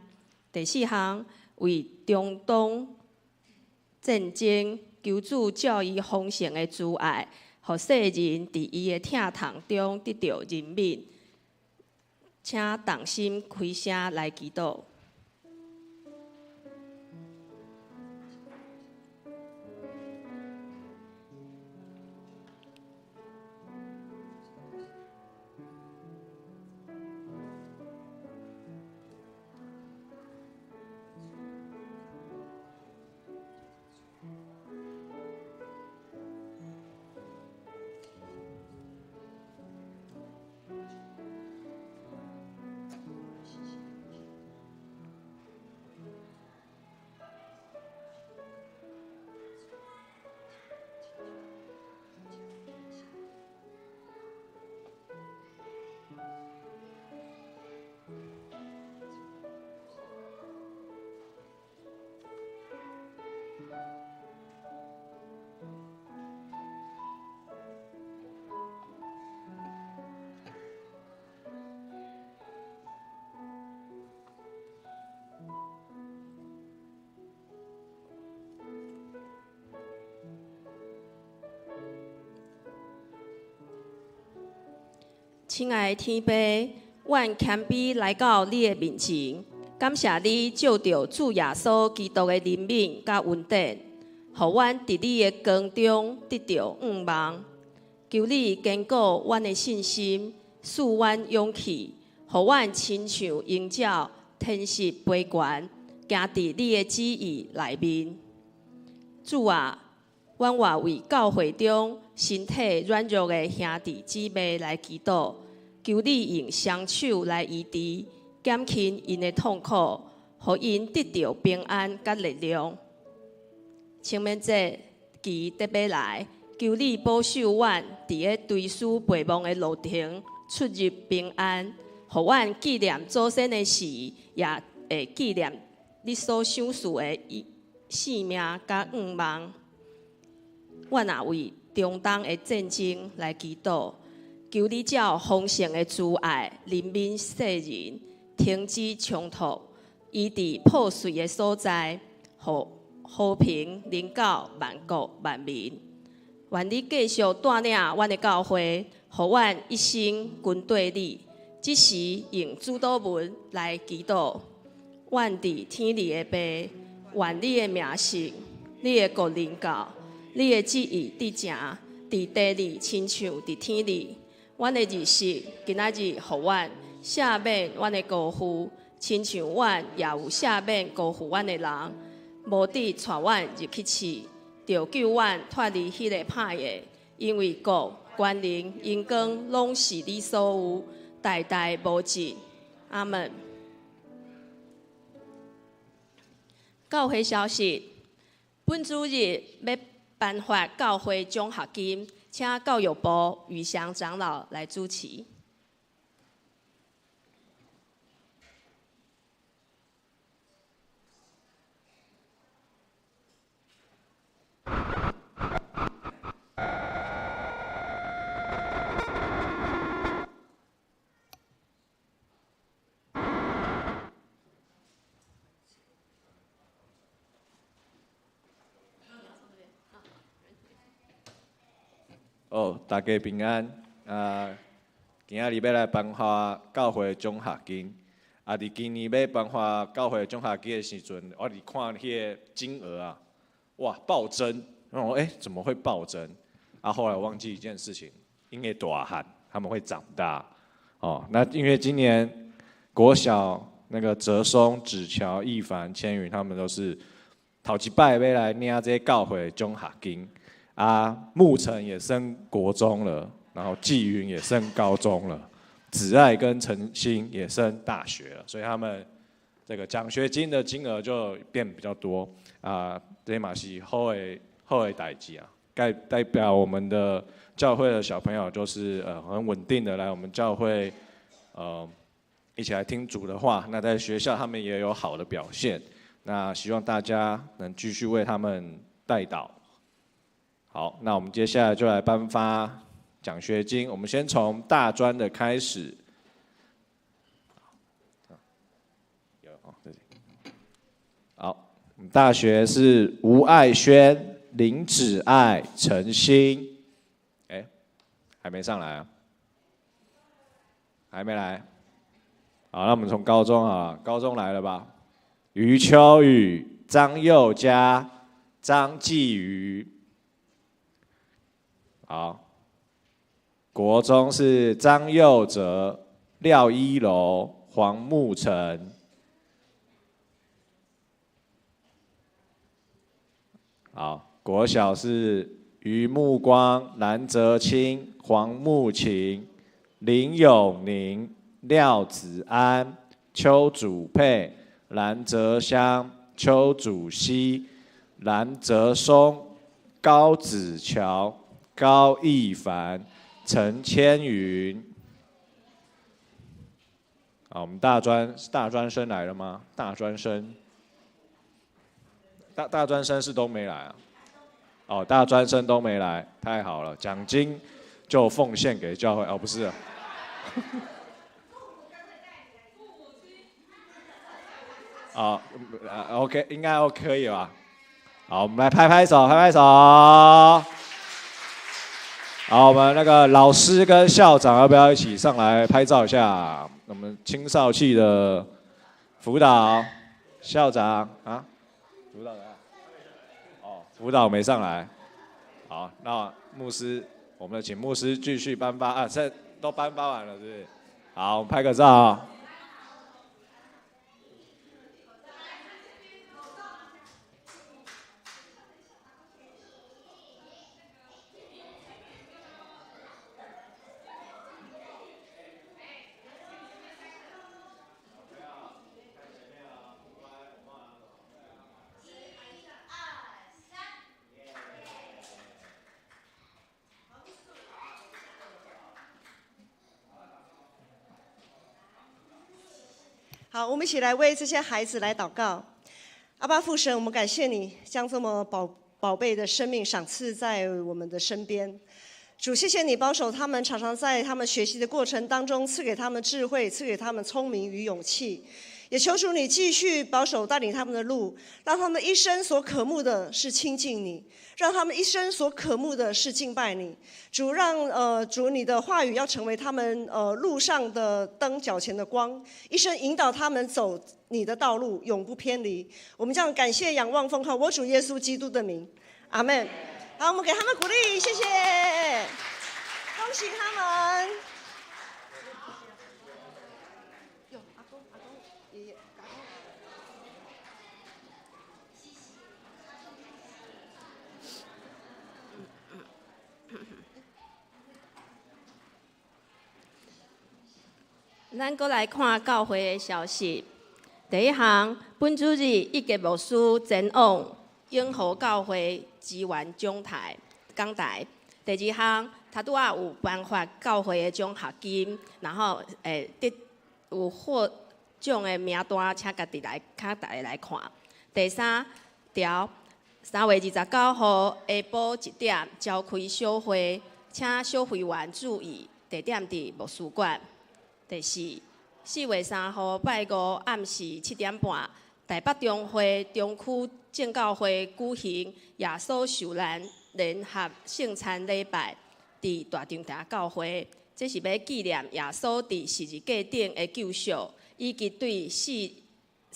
Speaker 1: 第四項，為中東戰爭，求主照伊豐盛的慈愛，予世人佇伊的疼痛中得著憐憫。請同心開聲來祈禱。親愛的天父，阮謙卑來到你的面前，感謝你借著主耶穌基督的憐憫佮恩典，予阮佇你的光中得著向望。求你堅固阮的信心，賜阮勇氣，予阮親像鷹鳥展翅飛懸，行佇你的旨意內面。主啊，阮也為教會中身體軟弱的兄弟姊妹來祈禱，求你用雙手來醫治，減輕𪜶的痛苦，予𪜶得著平安佮力量。清明節期得欲來，求你保守阮佇咧追思陪望的路程出入平安，予阮紀念祖先的時，也會紀念你所賞賜的性命佮願望。阮也為中東的戰爭來祈禱，求你照豐盛的慈愛憐憫世人，停止衝突，醫治破碎的所在，予和平臨到萬國萬民。願你繼續帶領阮的教會，予阮一生跟綴你。這時用主禱文來祈禱。阮佇天裡的父，願你的名聖，你的國臨到，你的旨意得成，佇地裡親像佇天裡。阮的日食今仔日予阮，赦免阮的辜負，親像阮也有赦免辜負阮的人。無得帶阮入去試，著救阮脫離彼個歹的，因為國、權能、榮光攏是你所有，代代無盡。阿門。教會消息：本主日欲頒發教會獎學金，請教育部宇翔長老來主持。
Speaker 3: 哦，大家平安。啊，今仔日欲來頒發教會獎學金。啊，佇今年欲頒發教會獎學金的時陣，我佇看彼个金額啊，哇，暴增！我講，欸，怎麼會暴增？啊，後來我忘記一件事情，因為大漢他們會長大。哦，那因為今年國小那個哲松、子喬、易凡、千羽，他們都是頭一擺欲來領這个教會獎學金。啊，沐晨也升國中了，然後紀雲也升高中了，子愛跟陳星也升大學了，所以他們這個獎學金的金額就變比較多。啊，這嘛是好的好的代誌啊，代表我們的教會的小朋友就是很穩定的來我們教會，一起來聽主的話。那在學校他們也有好的表現，那希望大家能繼續為他們代禱。好，那我們接下來就來頒發獎學金。我們先從大專的開始。好，我們大學是吳愛軒、林子愛、陳星。哎，還沒上來啊？還沒來。好，那我們從高中啊，高中來了吧？余秋雨、張佑嘉、張繼瑜。好，國中是張佑哲、廖一柔、黃沐晨。好，國小是余目光、藍澤清、黃沐晴、林永寧、廖子安、邱祖佩、藍澤香、邱祖熙、藍澤松、高子喬、高亦凡、陳千雲。好，我們大專生來了嗎？大專生，大專生是都沒來啊？哦，大專生都沒來，太好了，獎金就奉獻給教會。哦，不是啊。好，OK，應該 OK 可以吧？好，我們來拍拍手，拍拍手。好，我們那個老師跟校長要不要一起上來拍照一下？我們青少系的輔導校長啊，輔導的，哦，輔導沒上來。好，那牧師，我們請牧師繼續頒發啊，這都頒發完了，是不是？好，我們拍個照。
Speaker 2: 好，我們一起來為這些孩子來禱告。阿爸父神，我們感謝你將這麼寶貝的生命賞賜在我們的身邊。主，謝謝你保守他們，常常在他們學習的過程當中賜給他們智慧，賜給他們聰明與勇氣。也求主你繼續保守帶領他們的路，讓他們一生所渴慕的是親近你，讓他們一生所渴慕的是敬拜你。主讓主你的話語要成為他們路上的燈，腳前的光，一生引導他們走你的道路，永不偏離。我們這樣感謝仰望奉靠我主耶穌基督的名，阿門。好，我們給他們鼓勵，謝謝，恭喜他們。阿公、阿公、爺爺、阿公。
Speaker 1: 咱閣來看教會的消息。第一項，本主日一傑牧師前往永和教會支援講台講台。第二項，他拄仔有頒發教會的獎學金，然後得有獲獎的名單，請家己來，較大家來看。第三條，3月29號下晡1點召開小會，請小會員注意，地點佇牧師館。第四，4月3號拜五暗時7點半，台北中會中區正教會舉行耶穌受難聯合聖餐禮拜，佇大長台教會，這是欲紀念耶穌佇十字架頂的救贖，以及對世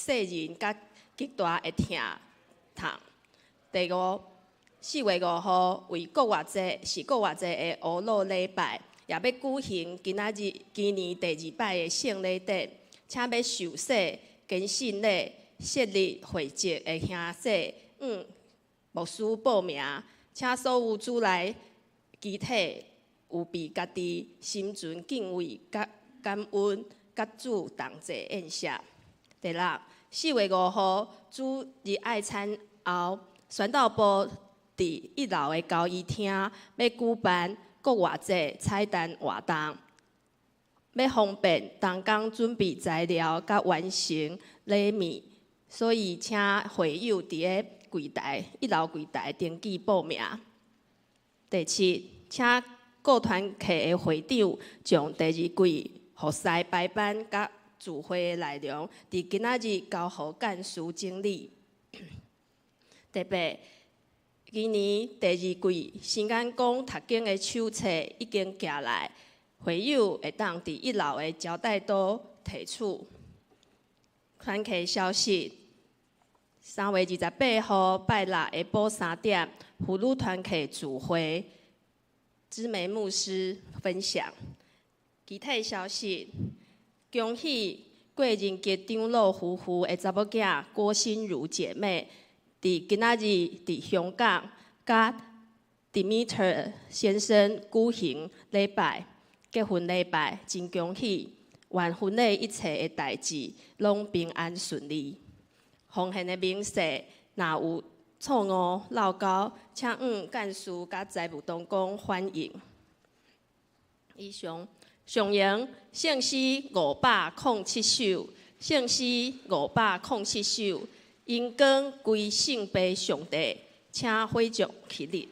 Speaker 1: 人佮極大的疼痛。第五，4月5號為復活節，是復活節的烏魯禮拜。也欲舉行今仔日今年第二擺的聖禮典，請欲受洗、堅信禮、設立會籍的兄弟，牧師報名，請所有主內肢體有備家己心存敬畏、佮感恩，佮主同齊宴席。第六，4月5號主日愛餐後，宣道部佇一樓的交誼廳欲舉辦復活節彩蛋活動，欲方便同工準備材料佮完成禮物，所以請會友佇咧櫃台一樓櫃台登記報名。第七，請各團契的會長將第二季服侍排班佮聚會的內容，佇今仔日交予幹事整理。第八，今年第二季新眼光讀經的手冊已經寄來，會友會當佇一樓的招待桌提取。團契消息：3月28號拜六下晡3點，婦女團契聚會，芝梅牧師分享。其他消息：恭喜郭仁杰長老夫婦的查某囝郭心如姐妹，佇今仔日佇香港，佮 Dimitar 先生舉行禮拜，結婚禮拜，真恭喜！願婚禮一切的代誌攏平安順利。奉獻的明細，若有錯誤漏勾，請向幹事佮財務同工反映。以上，上揚聖詩507首，聖詩507首。榮光歸聖父上帝，請會眾起立。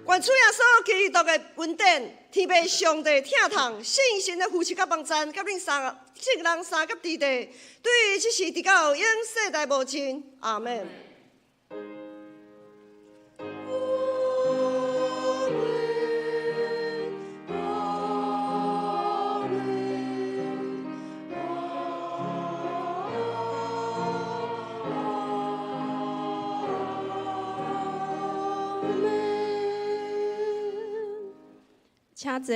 Speaker 2: 願主耶穌基督的恩典、天父上帝疼痛、聖神的扶持佮幫贊，佮恁三個眾人三佮弟弟，對這時直到永世代無盡。阿門。
Speaker 1: 請坐。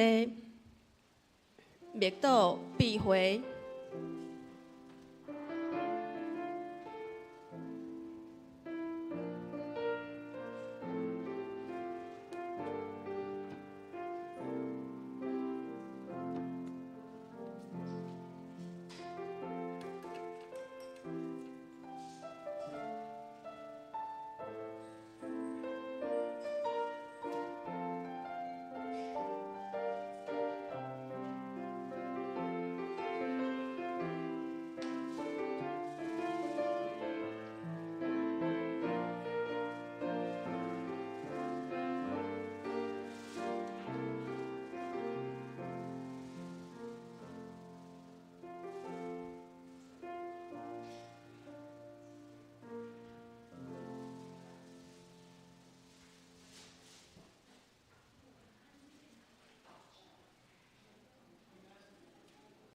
Speaker 1: 默禱閉會。